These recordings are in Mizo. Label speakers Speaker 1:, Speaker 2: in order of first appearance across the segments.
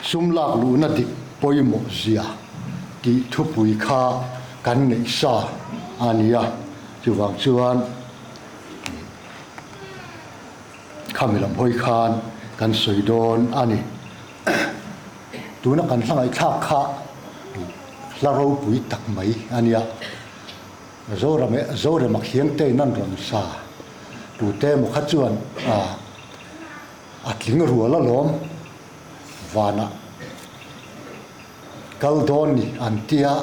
Speaker 1: Sum lak luhna dik pawimawh zia tih thupui kha kan neih sa a ni a, chuvang chuan khami lam hawi khan kan sawi dawn a ni. Tuna kan hla ngaihthlak kha hla ropui tak mai a nia. Zorema khiangte in an rawn sa tute emaw kha chuan a tling rual alawm vanah kal dawn ni an tia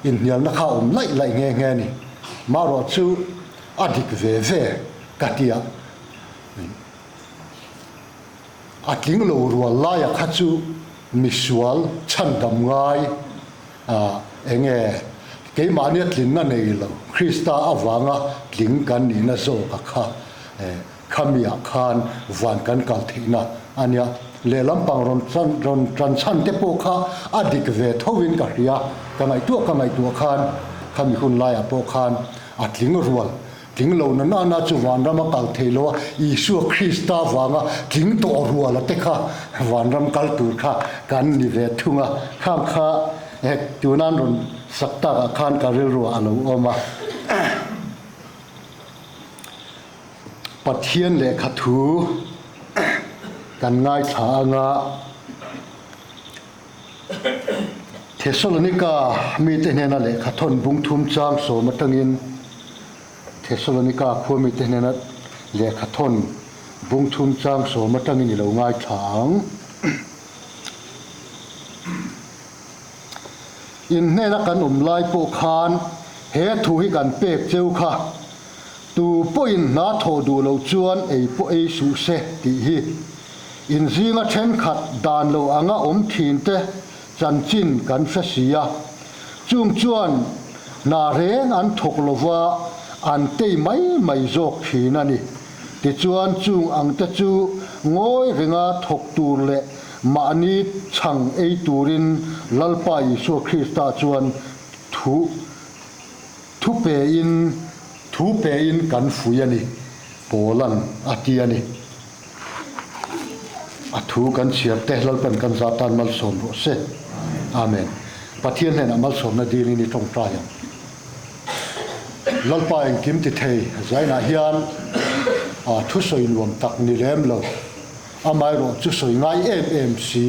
Speaker 1: inhnialna kha a awm laih laih nghe nghe a ni. Marawh chu a dik ve ve ka tia. A tling lo rual laia kha chu misual chhandam ngai a enge keimahnia tlinna nei lo Krista avanga tling kan nihna zawka kha khamiah khan van kan kal theihna a nia. Lehlam pang rawn rawn tan chhan te pawh kha a dik ve tho in ka hria. Ka ngaihtuah ka ngaihtuah khan khami hun laiah pawh khan a tling rual Tling lo na nana chu vanram a kal thei lo a, Isua Krista vanga tling tawh ruala te kha vanram kal tur kha kan ni ve thung a, khang kha tuna an rawn sak takah khan ka rilruah a lo awm a. Pathian lehkha thu kan ngaithla anga. Thesalonika mite hnena lehkha thawn bung thum chang sawm atangin Thesalonika khua mite hnena lehkha thawn bung thum chang sawm atangin i lo ngaithla ang. In hnena kan awm lai pawh khan he thu hi kan pek cheu kha, Tu pawhin hna thawh duh loh chuan ei pawh ei suh se tih hi. In zinga thenkhat dan lo anga awm thin te chanchin kan hre si a, chung chuan hna reng an thawk lova an tei mai mai zawk thin a ni. Tichuan chung ang te chu ngawi renga thawk tur leh mahni chhang ei turin Lalpa Isua Krista chuan thu Thu pein, thu pein kan fui a ni, Paula'n a ti a ni. A thu kan chhiar te Lalpan kan za tan malsawm rawh se. Amen. Pathian hnenah malsawmna dilin i tawngtai ang. Lalpa engkim ti thei zainah hian a thusawi nuam tak ni lem lo. Amaherawh chu sawi ngai em em si,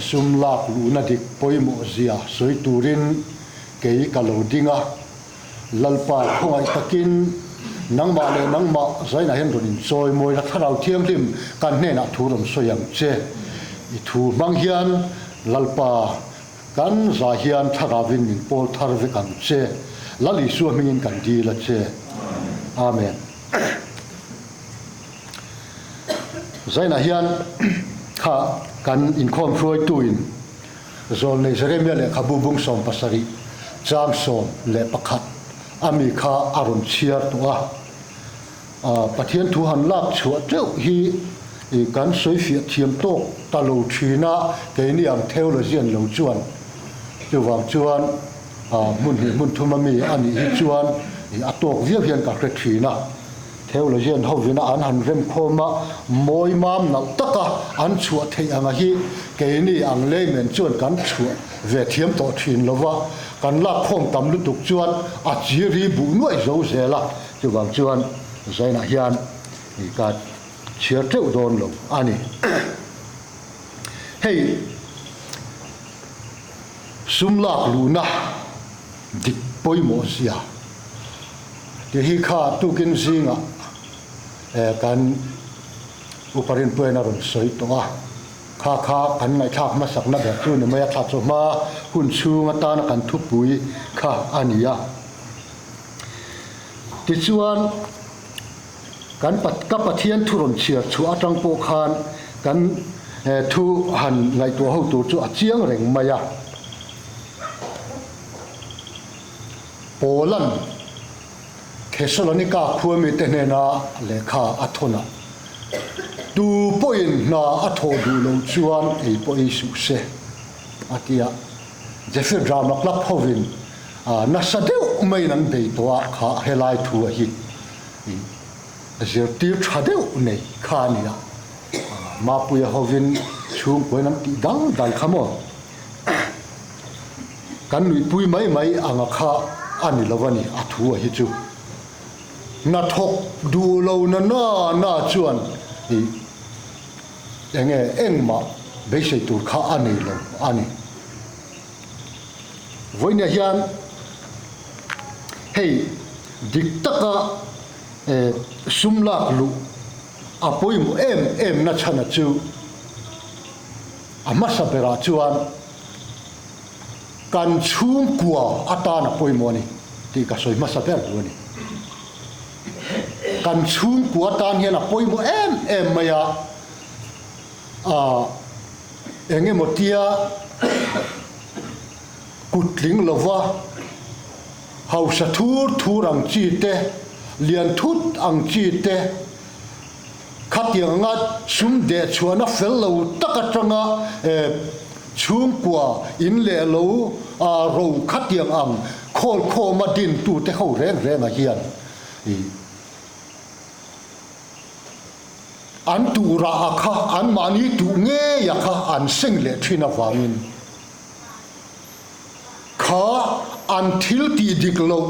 Speaker 1: sum lak luhna dik pawimawh zia sawi turin Kei ka lo ding a, Lalpa khawngaih takin nangmah leh nangmah zainah hian rawn inchawi mawina Thlarau Thianghlim kan hnenah thu rawn sawi ang che. I thu hmang hian Lalpa kan za hian Thlarauvin min pawl thar vek ang che. Lal Isua hmingin kan dil a che. Amen. Zainah hian kha kan inkhawm hruaituin Zawlnei Jeremia lehkhabu bung 70 chang 11 a mi kha a rawn chhiar tawh a. Pathian thu han lak chhuah teuh hi kan sawi fiah thiam tawk ta lo thin a, keini ang theologian lo chuan. Chuvang chuan hmun hnih hmun thum a mi a nih hi chuan a tawk viau hian ka hre thin a. Theologian hovina an han remkhawm a, mawi mam nalh taka an chhuah theih anga hi keini ang layman chuan kan chhuah ve thiam tawh thin lo va, kan lakkhawm tam lutuk chuan a chi ri buh nuaih zo zel a, chuvang chuan zainah hian ka chhiar teuh dawn lo a ni. Hei sum lak luhna dik pawimawh zia. Ti hi kha tukin zingah kan Upa Rinpuian a rawn sawi tawh a, kha kha kan ngaihthlak hmasakna ber chu ni mai a, thla chawhma hun chhung atana kan thupui kha a ni a. Tichuan, kan ka Pathian thu rawn chhiar chhuah atang pawh khan kan thu han ngaihtuah ho tur chu a chiang reng mai a. Paula'n Thesalonika khua mite hnena lehkha a thawn a, Tu pawhin hna a thawh duh loh chuan ei pawh ei suh se, a ti a. Zephyr Drama Club hovin nasa deuh maiin an bei tawh a, kha helai thu a hi zirtir tha deuh nei kha a ni a. Mapuia hovin Chhungkuain an tih dal dal kha maw? Kan nuihpui mai mai anga kha a ni lo a ni, a thu a hi chu. Hnathawk duh lo na na na chuan ih enge engmah beisei tur kha a nei lo a ni. Vawinia hian hei dik taka sum lak luh a pawimawh em em na chhana chu a hmasa berah chuan kan chhungkua atan a pawimawh a ni tih ka sawi hmasa ber duh a ni. Kan chhungkua atan hian a pawimawh em em mai a, ah eng emaw tia kut tling lova hausa thur thur ang chi te, lian thut ang chi te, Khatiang anga sum deh chhuahna fel lo tak atanga chhungkua in leh lo ro khatiang ang khawl khawma dintute ho reng rengah hian an tuhrah a kha anmahni tuh ngei a kha an seng leh thin avangin Kha an thil tih dik loh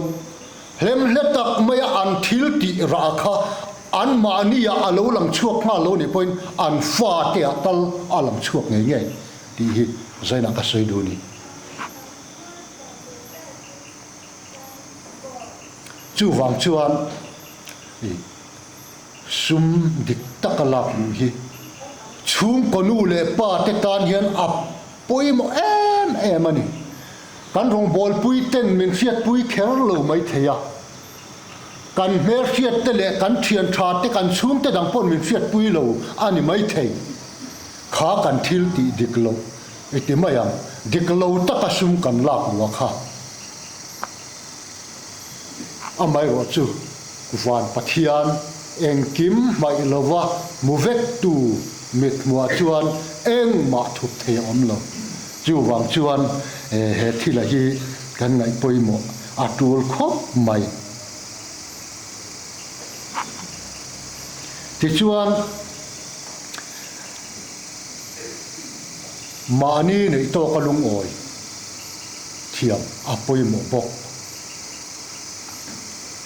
Speaker 1: hlemhle tak maia an thil tih rah kha anmahniah a lo lang chhuak nghal lo nih pawhin an fateah tal a lang chhuak ngei ngei tih hi zainah ka sawi duh a ni. Chuvang chuan i sum dik taka lak luh hi chhungkaw nu leh pa te tan hian a Pawimawh em em a ni. Kan rawngbawlpui ten min hriatpui kher lo mai thei a. Kan hmelhriat te leh kan thian tha te, kan chhungte dang pawh min hriatpui lo a ni mai thei. Kha kan thil tih dik loh i ti mai ang. Dik lo taka sum kan lak lua kha. Amaherawhchu Van Pathian engkim hmaih lova hmu vektu mithmuah chuan engmah thup thei a awm lo. Chuvang chuan he thila hi kan ngaih pawimawh a tul khawp mai. Tichuan, mahni neih tawka lungawi thiam a pawimawh bawk.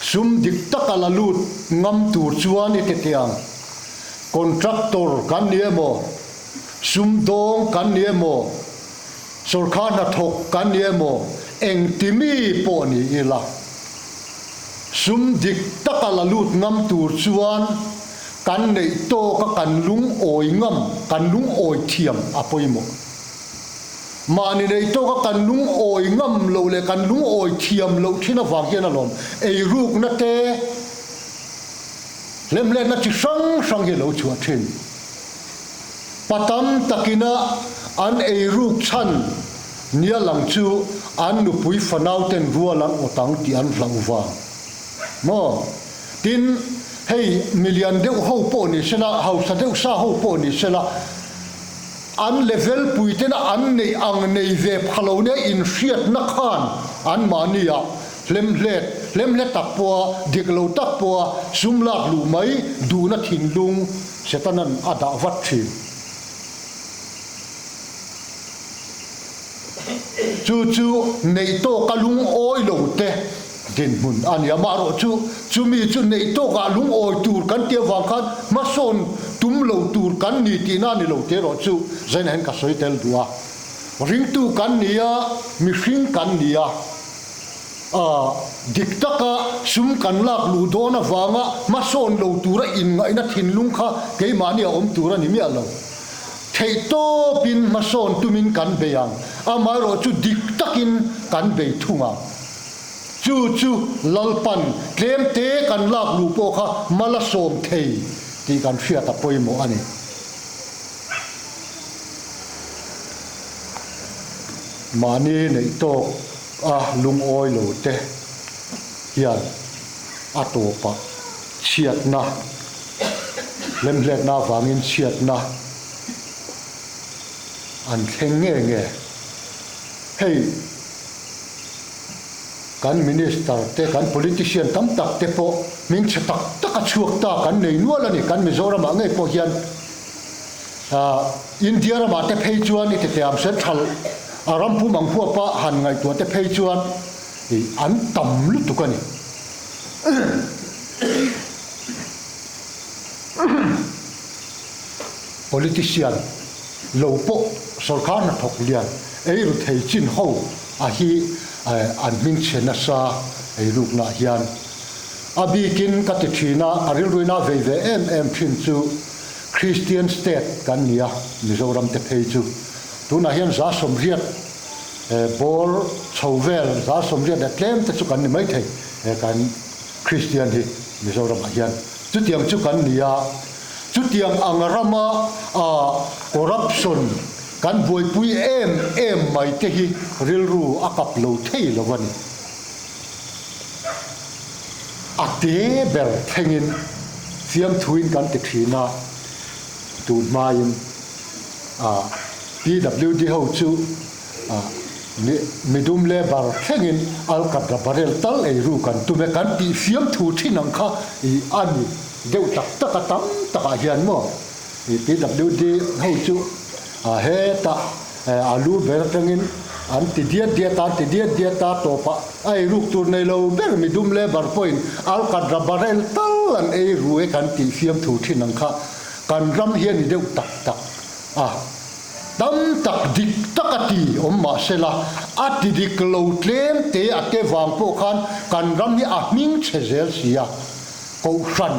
Speaker 1: Sum dik taka la lut ngam tur chuan i ti tiang. Contractor kan ni emaw, sum dawng kan ni emaw, sawrkar hnathawk kan ni emaw, engti mi pawh ni ila. Sum dik taka la lut ngam tur chuan kan neih tawka kan lungawi ngam, kan lungawi thiam a pawimawh. Mahni nei tawka kan lungawi ngam loh leh kan lungawi thiam loh thin avang hian alawm eirukna te, hlemhletna chi hrang hrang hi a lo chhuah thin. Pa tam takina an eiruk chhan nia lang chu an nupui fanau ten rual an awt ang tih an hlauh vang maw? Tin, hei milian deuh ho pawh ni sela, hausa deuh sa ho pawh ni sela, An level puitena an neih ang nei ve pha lo nia inhriatna khan anmahniah hlemhlet, hlemhle tak pawha, dik lo tak pawha sum lak luh mai duhna thinlung Setana'n a dah vat thin. Chu chu neih tawka lungawi lo te dinhmun a ni a, amaherawh chu chumi chu neih tawkah lungawi tur kan tih avang khan hmasawn tum lo tur kan ni tihna a ni lo tih erawh chu zainah hian ka sawi tel duh a. Ringtu kan ni a, mihring kan ni a, dik taka sum kan lak luh dawn avanga hmasawn lo tura inngaihna thinlung kha keimahni a awm tur a ni miah lo. Theihtawpin hmasawn tumin kan bei ang, amaherawh chu dik takin kan bei thung ang. Chu chu Lalpan tlemte kan lak luh pawh kha mal a sawm thei tih kan hriat a pawimawh a ni. Mahni neih tawk a lungawi lo te hian a tawpah chhiatna Hlemhletna avangin chhiatna an thleng nge nge. Hei kan minister te, kan politician tam tak te pawh hmingchhe tak tak a chhuak ta kan nei nual a ni. Kan Mizoramah ngei pawh hian. India ramah te phei chuan i titiam central a ram pum ang huapa han ngaihtuah te phei chuan an tam lutuk a ni. Politician lo pawh sorkar hnathawk lian eiru thei chin ho a hi an hmingchhe nasa eiruknaah hian a bikin ka ti thin a, ka rilruina vei ve em em thin chu Kristian state kan ni a, Mizoram te phei chu tunah hian 180 bawr chho vel 180 leh tlem te chu kan ni maithei kan Kristian hi Mizoramah hian chutiang chu kan ni a, chutiang ang rama corruption kan buaipui em em mai te hi rilru a kap lo thei lo a ni. A te ber thlengin fiamthuin kan ti thin a, tun hmain PWD ho chu Midum leh bar thlengin alkatra barrel tal ei ru kan tum e kan tih fiamthu thin ang kha i a ni deuh tak tak a tam takah hian maw i PWD ho chu hetah a lu ber atangin an ti diat diat a an ti diat diat a tawpah a ei ruk tur nei lo ber midum leh bar pawhin alkatra barrel tal an ei ru e kan tih fiamthu thin ang kha kan ram hi a ni deuh tak tak a. Tam tak dik tak a ti awm mah sela, a ti dik lo tlem te a te vang pawh khan kan ram hi a hming chhe zel si a, kohhran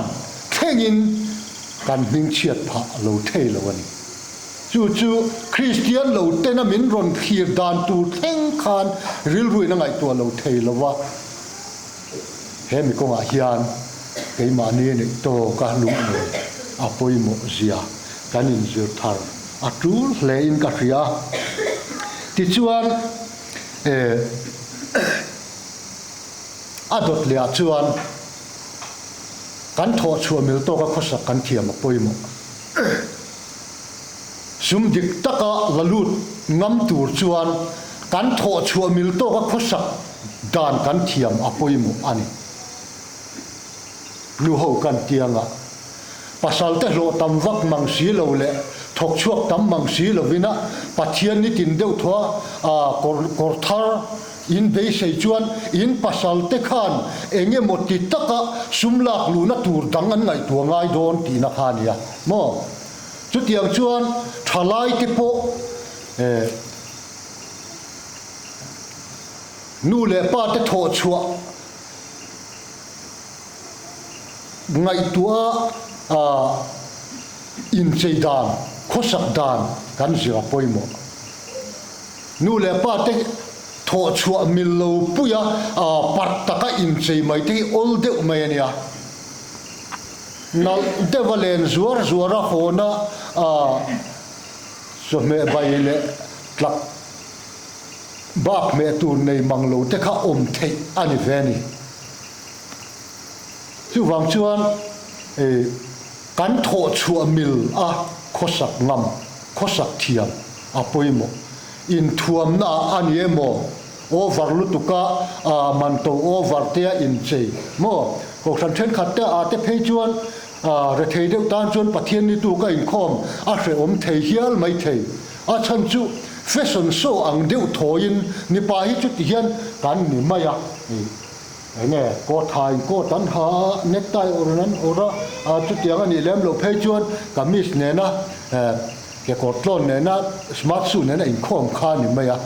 Speaker 1: thlengin kan hming chhiat phah lo thei lo a ni. Chu chu Kristian lo tena min rawn thlir dan tur thleng khan rilruin a ngaihtuah lo thei lo va, he mi kawngah hian keimahni neih tawka lungmawi a pawimawh zia. Kan inzir thar a tul hle in ka hria. Tichuan eh a dawt leh ah chuan kan thawh chhuah mil tawka khawsak kan thiam a pawimawh. Sum dik taka la lut ngam tur chuan kan thawh chhuah mil tawka khawsak dan kan thiam a pawimawh a ni. Nu ho kan tianga Pasalte hlawh tam vak mang si lo leh thawk chhuak tam mang si lovin a Pathian ni tin deuh thaw a kawr kawr thar in beisei chuan in pasalte khan eng emaw ti taka sum lak luhna tur dang an ngaihtuah ngai dawn tihna kha a nia maw? Chutiang chuan thalaite pawh eh nu leh pate thawh chhuah Ngaihtuah a inchei dan, khawsak dan kan zir a pawimawh. Nu leh pa te thawh chhuah mil lo puia parh taka inchei mai te hi awl deuh mai a nia. Nalh deuha len zuar zuara hawna chawhmeh bai leh tlak bak hmeh tur nei mang lo te kha awm theih a ni ve a ni. Chuvang chuan kan thawh chhuah mil a khawsak ngam, khawsak thiam a pawimawh. Inthuamna ah a ni emaw, over lutuka man to over te a inchei maw? Kohhran thenkhat te ah te phei chuan rethei deuh tan chuan Pathian ni tuk a inkhawm a hrehawm thei hial mai thei. A chhan chu fashion show ang deuh thawiin mipa hi chuti hian kan ni mai a. Enge coat ha in coat an ha a, necktie awrh an awrh a, a chutiang a nih lem loh phei chuan kamis nena kekawr tlawn nena smart suit nena inkhawm kha a ni mai a.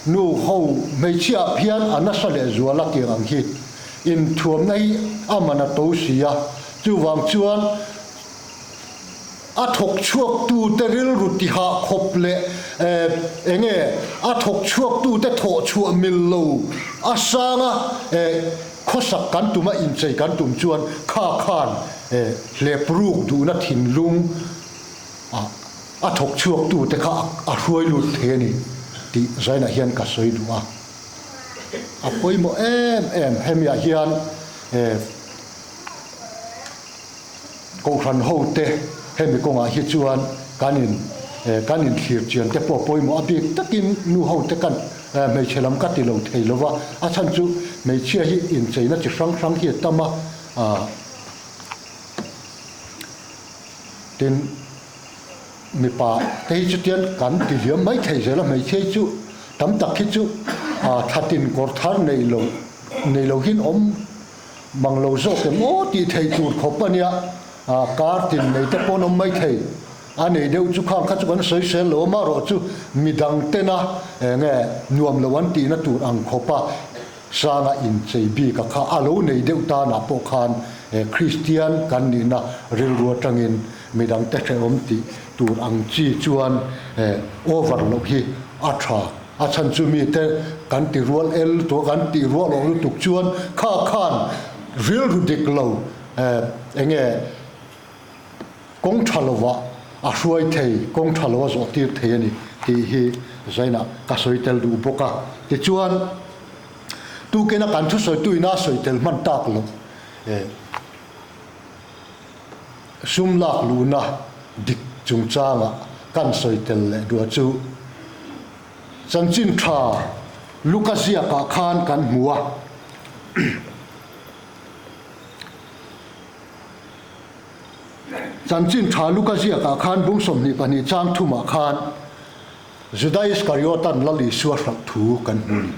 Speaker 1: Nu ho hmeichhia ah phian a nasa leh zual a tiang ang hi inthuamna hi a man a to si a, chuvang chuan A thawk chhuaktute rilru tihah khawp leh eng nge a thawk chhuaktute thawh chhuah mil lo a sanga khawsak kan tum a inchei kan tum chuan kha khan hlep ruk duhna thinlung a thawk chhuaktute kha a hruai lut thei a ni tih zainah hian ka sawi duh a. A pawimawh em em hemiah hian Kohhran hote hemi kawngah hi chuan kan in kan inthlir chian te pawh pawimawh a bik takin nu hote kan hmeichhe lam ka ti lo thei lo va, a chhan chu hmeichhia hi incheina chi hrang hrang hi a tam a, tin. Mipa te hi chutian kan ti liam mai thei zel a, hmeichhia hi chu tam tak hi chu thatin kawr thar nei lo nei lo hian awm mang lo zawk em aw tih thei tur khawp a nia, kar tin nei te pawh an awm mai thei. A nei deuh chu khang kha chu kan sawi sel lo a, amaherawhchu midang tena eng nge nuam lo an tihna tur ang khawpa Sanga inchei bik a kha a lo nei deuh tanah pawh khan Kristian kan nihna rilru atangin midangte hrehawm tih tur ang chi chuan over loh hi a tha. A chhan chu mite kan ti rual el lutuk a, kan tih rual awh lutuk chuan kha khan rilru dik lo enge Kawng tha lovah a hruai thei, kawng tha lo a zawh tir thei a ni tih hi Zainah ka sawi tel duh bawk a. Tichuan, tukina kan thusawitu ina sawi tel hman tak loh sum lak luhna dik chungchangah kan sawi tel leh duah chu chanchin tha Luka ziakah khan kan hmu a. Chanchin tha Luka ziakah khan bung 22 chang thumah khan Juda Iskariotan Lal Isua hralh thu kan hmu a ni.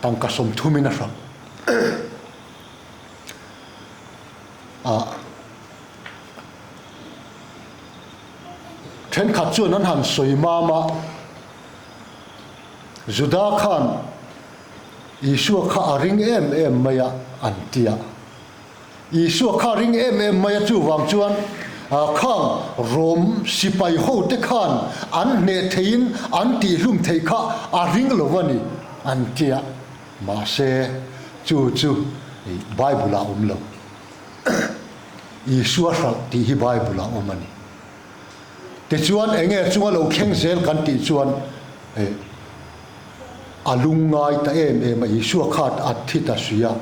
Speaker 1: Tangka 30 in a hralh a. Thenkhat chuan an han sawi mam a, Juda khan Isua kha a ring em em mai a, an ti a. Isua kha a ring em em mai a, chuvang chuan khang Rom sipai hote khan an hneh theihin an tihhlum theih kha a ring lo a ni, an ti a. Mahse, chu chu Bible-ah a awm lo. Isua hralh tih hi Bible-ah a awm a ni. Tichuan, enge chunga lo thleng zel kan tih chuan, A lungngai ta em em a, Isua khat a thi ta si a.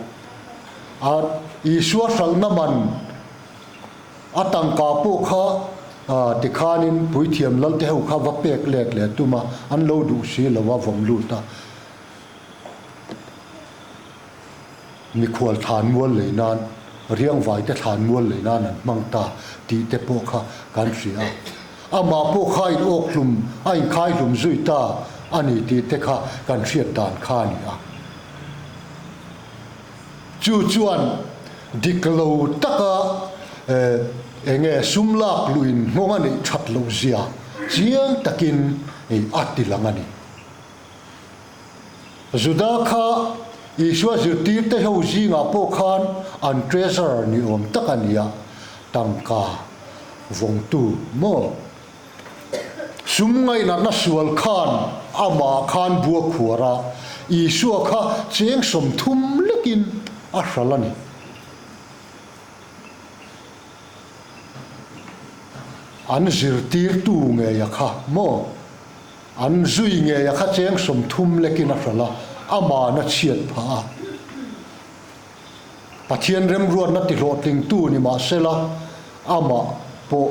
Speaker 1: A Isua hralhna man a tangka pawh kha tikhanin puithiam lalte ho kha va pek let leh tum a, an lo duh si lo a, vawm lut a. Mikhual thlan mual lei nan, riangvaite thlan mual lei nan an hmang ta tih te pawh kha kan hria a. Amah pawh kha in awk hlum, a inkhai hlum zui ta a ni tih te kha kan hriat dan kha a ni a. Chu chuan dik lo taka eng nge sum lak luhin nghawng a neih that loh zia chiang takin a ti lang a ni. Juda kha Isua zirtirte ho zingah pawh khan an treasurer ni awm tak a ni a, tangka vawngtu maw? Sum ngaihnatna sual khan amah khan bua khuar a, Isua kha cheng 30 lekin a hral a ni. An zirtirtu ngeia kha maw? An zui ngei a kha cheng 30 lekin a hralh a, aman a chhiat phah a. Pathian remruatna tihlawhtlingtu ni mah sela, amah pawh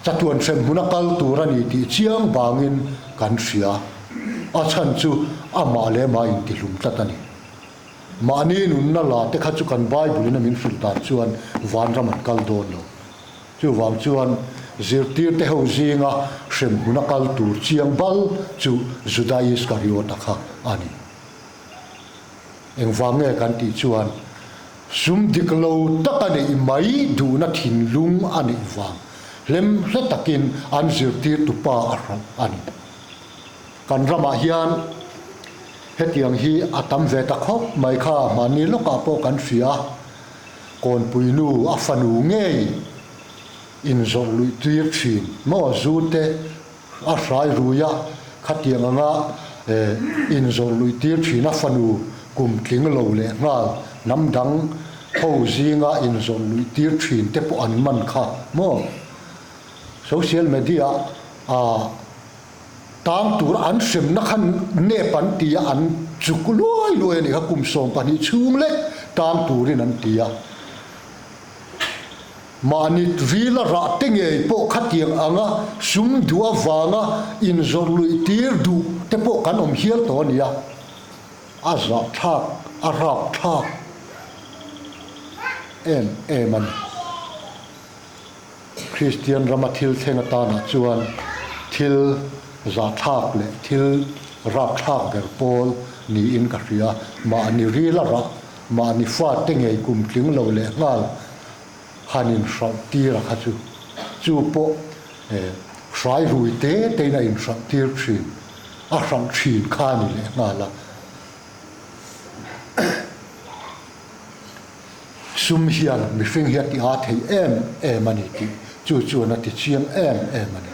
Speaker 1: chatuan hrem hmuna kal tur a ni tih chiang vangin kan hria. A chhan chu amah leh amah intihlum tlat a ni. Mahni nunna la te kha chu kan Bible-in a min hrilh dan chuan vanram an kal dawn lo. Chuvang chuan zirtirte ho zinga hremhmun a kal tur chiang bal chu Juda Iskariota kha a ni. Engvang nge kan tih chuan sum dik lo tak a neih mai duhna thinlung a neih vang hlem hle takin an zirtirtu pa a hralh a ni. Kan ramah hian hetiang hi a tam ve ta khawp mai kha hmanni lawkah pawh kan hria. Kawnpui nu a fanu ngei inzawrh luih tir thin maw zu te a hrai rui a, khatiang anga inzawrh luih tir thin a fanu kum tling lo leh nghal hnam dang ho zinga inzawrh luih tir thin te pawh an man kha maw social media ah Tang tur an hremna kha nep an ti a, an chuk luai luai a nih kha, kum 12 chhung lek tang turin an ti a. Mahni rila rah te ngei pawh khatiang anga sum duh avanga inzawrh luih tir duh te pawh kan awm hial tawh a ni a, a zahthlak, a rapthlak em em a ni. Kristian rama thil thleng atanah chuan thil zahthlak leh thil rapthlak ber pawl niin ka hria. Mahni ril a rah, mahni fate ngei kum tling lo leh nghal han inhralh tir a kha chu. Chu pawh hrai rui te tein a inhralh tir thin, a hralh thin kha a ni leh nghal a. Sum hian mihring hi a ti aa thei em em a ni tih chu chuan a ti chiang em em a ni.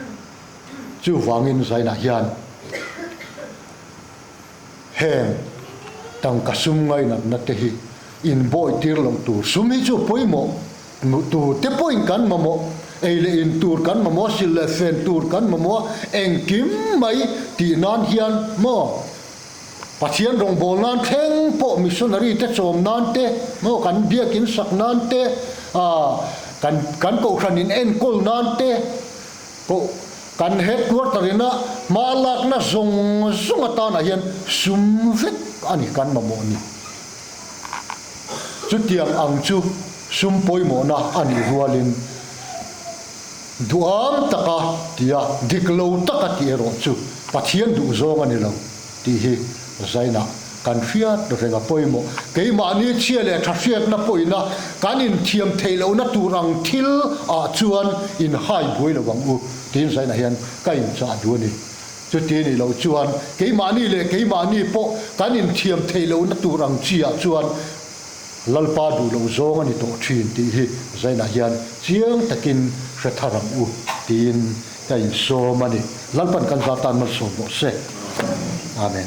Speaker 1: Chuvangin Zainah hian heng tangka sum ngainatna te hi inbawi tir loh tur. Sum hi chu pawimawh tur te pawhin kan mamawh, ei leh in tur kan mamawh, sil leh fen tur kan mamawh a, engkim mai tih nan hian maw Pathian rawngbâwl nân thleng pawh missionary te châwm nân te, maw kan biakin sak nân te, kan kan kohhran in enkawl nân te, koh kan headquarter ina hma lâkna zawng zawng atânah hian sum vek a ni kan mamawh ni. Chutiang ang chu sum pawimawhna a nih rualin duham taka tia dik lo taka tih erawh chu Pathian duhzawng a ni lo. Tih hi Zainah kan hriat reng a pawimawh. Keimahni chhia leh tha hriatna pawhina kan inthiam theih lohna tur ang thil ah chuan inhai buai lo ang u tiin Zainah hian ka inchah duh a ni. Chuti nih loh chuan keimahni leh keimahni pawh kan inthiam theih lohna tur ang chi ah chuan Lalpa duh loh zawng a ni tawh thin tih hi Zainah hian chiang takin hre thar ang u tiin Ka insawm a ni. Lalpan kan zar tan malsawm rawh se. Amen.